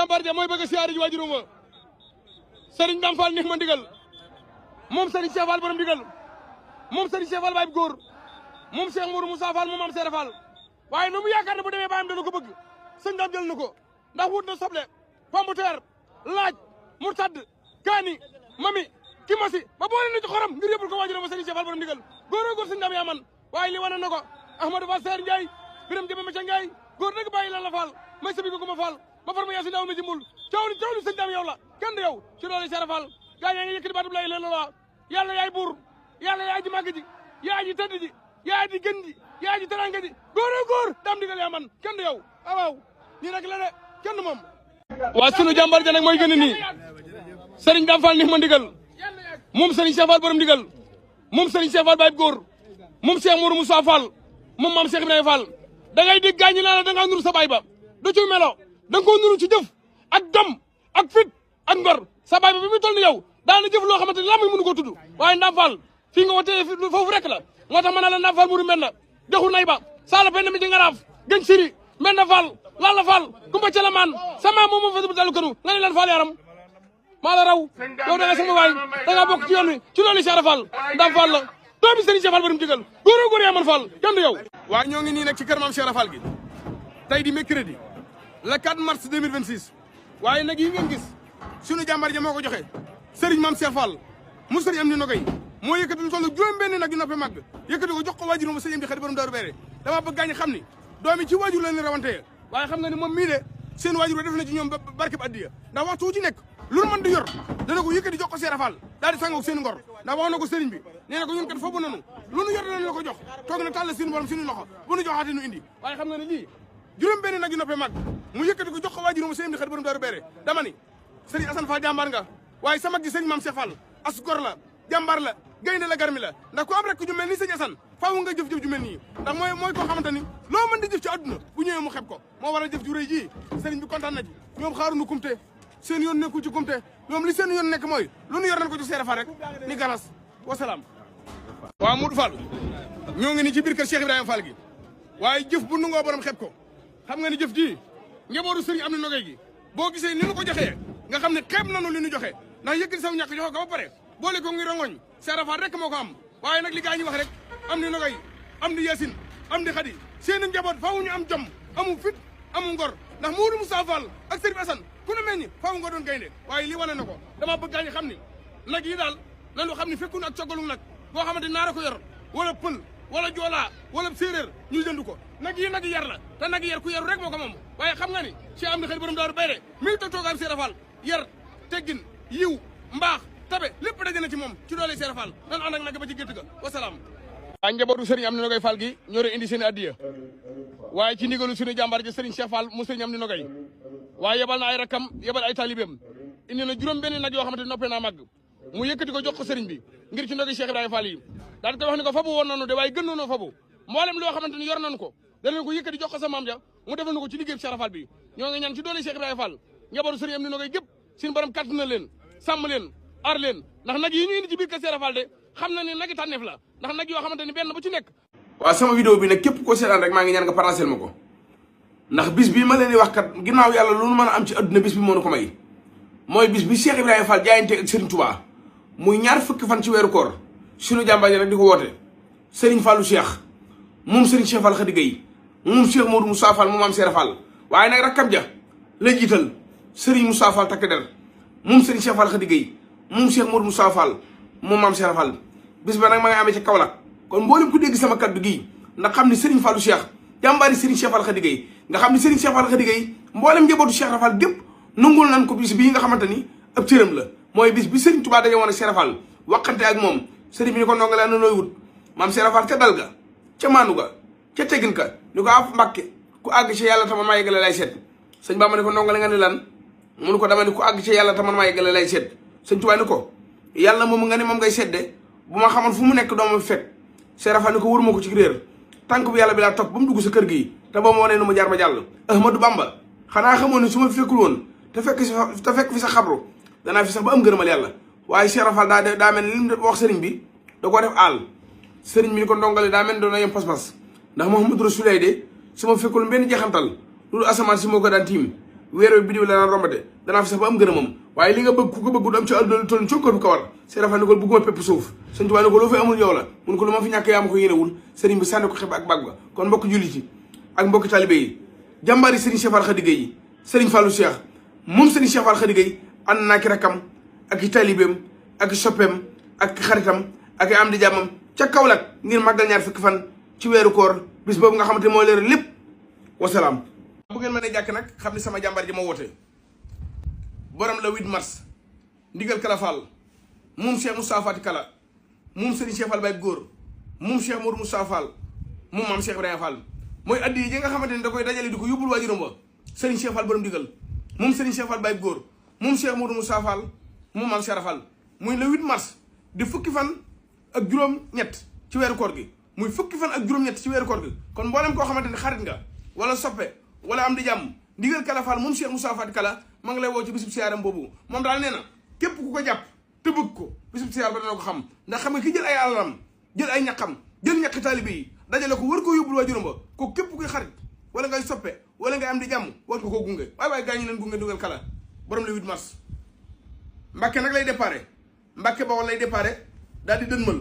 jàmbaar ja mooy bëgg a siyaare ji waajuram wa Serigne Dame Fall neex ma ndigal moom Serigne Cheikh Fall borom ndigal moom Serigne Cheikh Fall baay góor moom Cheikh Mourou Moussa Fall moom am Seere Fall waaye nu mu yaakaar ne bu demee baayam dana ko bëgg sëñ Dame jël na ko ndax wut na soble pomme de terre laaj murtad kaani mami kimasi ba boole na ci xorom ngir yóbbul ko waajuram ba Serigne Cheikh Fall borom ndigal góor góor sëñ Dame yaa man waaye li wane na ko Ahmadou Fall Seer Ndiaye biram jëme ma ca Ndiaye góor dëgg bàyyi lan la Fall may sabi ko ma Fall ma farma yaa si daaw ma ci mbul coow li sëñ Dame yow la kenn du yow ci doole Seere Fall gaa yaa ngi yëkkati baatub lay leen la yàlla yaay buur yàlla yaay ji màgg ji yaay ji tëdd ji yaay ji gën ji yaay ji teranga ji góor Dame digal yaa man kenn du yow waaw nii rek la de kenn moom waa sunu jàmbar ja nag mooy gën a nii Serigne Dame Fall neex ma ndigal moom Serigne Cheikh Fall borom ndigal moom Serigne Cheikh Fall baay góor moom Cheikh Mourou Moussa Fall moom maam Cheikh Ibrahima Fall da ngay dégg gaañi naa la da ngaa nuru sa baay ba du ci melo da nga koo nuru ci jëf ak dom ak fit ak ngor sa baay ba bi muy toll ni yow daana jëf loo xamante ni laa muy mënu koo tudd waaye Dame Fall fii nga wotee foofu rek la moo tax ma ne la Dame Fall muru mel na dexu nay ba sala penn mi di ngaraaf gën siri mel na Fall lalla Fall kumba ca la maan sama moom moom fa dalu kënu nga ne lan Fall yaram maa la raw yow da nga sama waay da ngaa bokk ci yoon wi ci loolu Cheikh Fall Dame Fall la doomi Serigne Cheikh Fall borom digal góor yaa man Fall kenn du yow waa ñoo ngi nii nag ci kër maam Cheikh Fall gi tey di mercredi le 4 mars 2026 waaye nag yi ngeen gis sunu jàmbar ja moo ko joxe Serigne maam Cheikh Fall mu Serigne am ni nogay moo yëkkati lu toll juróom benn nag yu noppee màgg yëkkati ko jox ko waajur ma Serigne am di xadi borom daaru beere dama bëgg gaañ xam ni doomi ci waajur la leen rawante waaye xam nga ni moom mii de seen waajur def na ci ñoom barkeb addiya ndax waxtu wu ci nekk lu mën di yor dana ko yëkkati jox ko Seere Fall daal di sàngoog seen ngor ndax wax na ko sëriñ bi nee na ko ñun kat foofu nanu lu nu yor danañ la ko jox toog na tàll seen borom suñu loxo bu nu joxaate nu indi waaye xam nga ne lii juróom benn nag yu noppee mag mu yëkkati ko jox ko waajuróom sëriñ di xadi borom daaru beere dama ni sëriñ Assane Fall jàmbaar nga waaye sa mag ji sëriñ Maam Cheikh Fall as gor la jàmbaar la gaynde la garmi la ndax ku am rek ju mel ni sëriñ Assane faaw nga jëf-jëf ju mel nii ndax mooy koo xamante ni loo mën di jëf ci àdduna bu ñëwee mu xeb ko moo war a jëf ju rëy ji sëriñ bi kontaan na ci ñoom xaaruñu kumte seen yoon nekkul ci kumte ñoom li seen yoon nekk mooy lu nu yor nañ ko ci Seere Fall rek ni galas wasalaam waaw Modou Fall ñoo ngi ni ci biir kër Cheikh Ibrahima Fall gi waaye jëf bu nu ngoo borom xeb ko xam nga ni jëf ji njabootu sëriñ am na nogay gi boo gisee ni nu ko joxee nga xam ne xeeb nanu li nu joxe ndax yëkkati saw ñàkk joxe ko ba pare boole ko ngi rongoñ Seere Fall rek moo ko am waaye nag li gaa ñi wax rek am ni nogay am di yasin am di xadi seen njaboot faaw ñu am jom amu fit amu ngor ndax Mourou Moussa Fall ak Serigne Assane ku ne mel ni faaw nga doon gaynde waaye li wane na ko dama bëgg gaa ñi xam ni nag yi daal nanu xam ni fekkun ak coggalu nag boo xamante naara ko yor wala pël wala joolaa wala séeréer ñu jënd ko nag yi nag yar la te nag yar ku yaru rek moo ko moom waaye xam nga ni Cheikh am di xëy borom daaru bayre mi ngi toog toogaam Seere Fall yar teggin yiw mbaax tabe lépp daje na ci moom ci doole Seere Fall nan ànd ak nag ba ci gétt ga wasalaam waa njabootu sëriñ am di nogay Fall gi ñoo doon indi seen addiya waaye ci ndigalu suñu jàmbaar ji sëriñ Cheikh Fall mu sëriñ am di nogay waaye yebal na ay rakkam yebal ay taalibeem indi na juróom benn nag yoo xamante ne noppee naa màgg mu yëkkati ko jox ko sëriñ bi ngir ci ndogi Cheikh Ibrahima Fall yi daal di koy wax ni ko fabu woon nanu de waaye gën noonu fabu mboolem loo xamante ni yor nañu ko danañ ko yëkkati jox ko sa maam ja mu defal na ko ci liggéey Cheikh Fall bi ñoo ngi ñaan ci doole Cheikh Ibrahima Fall njabootu sëriñ am di nogay gépp suñu borom kàtt na leen sàmm leen aar leen ndax nag yi ñu indi ci biir kër Cheikh Fall de xam na ne nagi tànneef la ndax nag yoo xamante ni benn bu ci nekk waaw sama vidéo bi nag képp koo seetaan rek maa ngi ñaan nga partagé ma ko ndax bis bi ma leen di wax kat ginnaaw yàlla lu nu mën a am ci adduna bis bi moo nu ko may mooy bis bi Cheikh Ibrahima Fall jaayante ak Serigne Touba muy ñaar fukki fan ci weeru koor suñu jàmbaar yi nag di ko woote Serigne Fallou Cheikh moom Serigne Cheikh Fall Khady Gueye moom Cheikh Modou Moussa Fall moom am Seere Fall waaye nag rakkam ja la jiital Serigne Moussa Fall takk der moom Serigne Cheikh Fall Khady Gueye moom Cheikh Modou Moussa Fall moom am Seere Fall bis ba nag ma nga amee ci Kaolack kon mboolem ku dégg sama kaddu gii ndax xam ni Serigne Fallou Cheikh jàmbaari Serigne Cheikh Fall Khady Gueye nga xam ni Serigne Cheikh Fall Khady Gueye mboolem njabootu Cheikh Fall gépp nangul nan ko bis bii nga xamante ni ab cëram la mooy bis bi Serigne Touba dañu woon ak Seere Fall waxante ak moom Serigne bi ni ko ndongalee na nooy wut maam Seere Fall ca dal ga ca maanu ga ca teggin ka ni ko af Mbàkke ku àgg ci yàlla taman maa yeggale lay seet sëñ Bamba ni ko ndongale nga ni lan mu ni ko dama ni ku àgg ci yàlla taman maa yeggale lay seet sëñ Touba ni ko yàlla moom nga ni moom ngay sedde bu ma xamoon fu mu nekk dooma fekk Seere Fall ni ko wëruma ko ci réer tànk bu yàlla bi laa topp ba mu dugg sa kër gi te boo ma wanee nu ma jaar ma jàll Ahmadou Bamba xanaa xamoon ne su ma fekkul woon te fekk fi sa xabru danaa fi sax ba am ngërëmal yàlla waaye Seere Fall daa mel ni li mu wax sëriñ bi da koo def àll sëriñ bi ni ko ndongale daa mel ni doona yem pas-pas ndax Muhammadu Rasulullah de su ma fekkul benn jeexantal loolu asamaan si moo ko daan tiim weer bi diw la naan rombate danaa fi sax ba am ngërëmam waaye li nga bëgg ku ko bëgg du am ci àdduna lu toll ni cokkoor bi ko war Seex Ibra Fall ni ko bëgguma pepp suuf Sëriñ Tuubaa ni ko loo fi amul yow la mun ko lu ma fi ñàkk yaa ma ko yéenewul sëriñ bi sànni ko xeb ak bag ba kon mbokk jullit yi ak mbokki talibé yi jàmbaari Serigne Cheikh Fall Khady Gueye yi Serigne Fallou Cheikh moom Serigne Cheikh Fall Khady Gueye ànd naa ki rakam ak i talibéem ak i soppeem ak i xaritam ak i am di jàmmam ca Kaolack ngir màggal ñaar fukki fan ci weeru koor bis boobu nga xamante moo leer lépp wasalaam. bu ngeen mënee jàkk nag xam ni sama jàmbaar ji ma woote borom la 8 mars ndigal Kala Fall moom Cheikh Moustapha Fati Kala moom Serigne Cheikh Fall Baye góor moom Cheikh Modou Moustapha Fall moom maam Cheikh Ibrahima Fall mooy addi yi nga xamante ni da koy dajale di ko yóbbul waajuram ba Serigne Cheikh Fall borom ndigal moom Serigne Cheikh Fall Baye góor moom Cheikh Modou Moustapha Fall moom maam Cheikh Fall muy le 8 mars di fukki fan ak juróom-ñett ci weeru koor gi muy fukki fan ak juróom-ñett ci weeru koor gi kon mboolem koo xamante ni xarit nga wala soppe wala am di jàmm ndigal Kala Fall moom Cheikh Moustapha Fati Kala ma ngi lay woo ci bisub siyaaram boobu moom daal nee na képp ku ko jàpp te bëgg ko bisub siyaar ba dana ko xam ndax xam nga ki jël ay alalam jël ay ñaqam jël ñaqi taalibe yi dajale ko wër koo yóbbul waajuram ba ko képp kuy xarit wala ngay soppe wala ngay am di jàmm war ko koo gunge waaye gaañu leen gunge dugal Kala borom le 8 mars Mbàkke nag lay déparé Mbàkke Bawol lay déparé daal di dënmal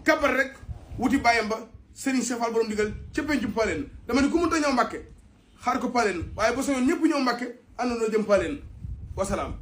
kabar rek wuti bàyyam ba Serigne Cheikh Fall borom digal ca pencu Paleen dama ne ku mënta ñëw Mbàkke xaar ko Paleen waaye ba soñoon ñëpp ñëw Mbàkke àndandoo jëm Paleen wasalaam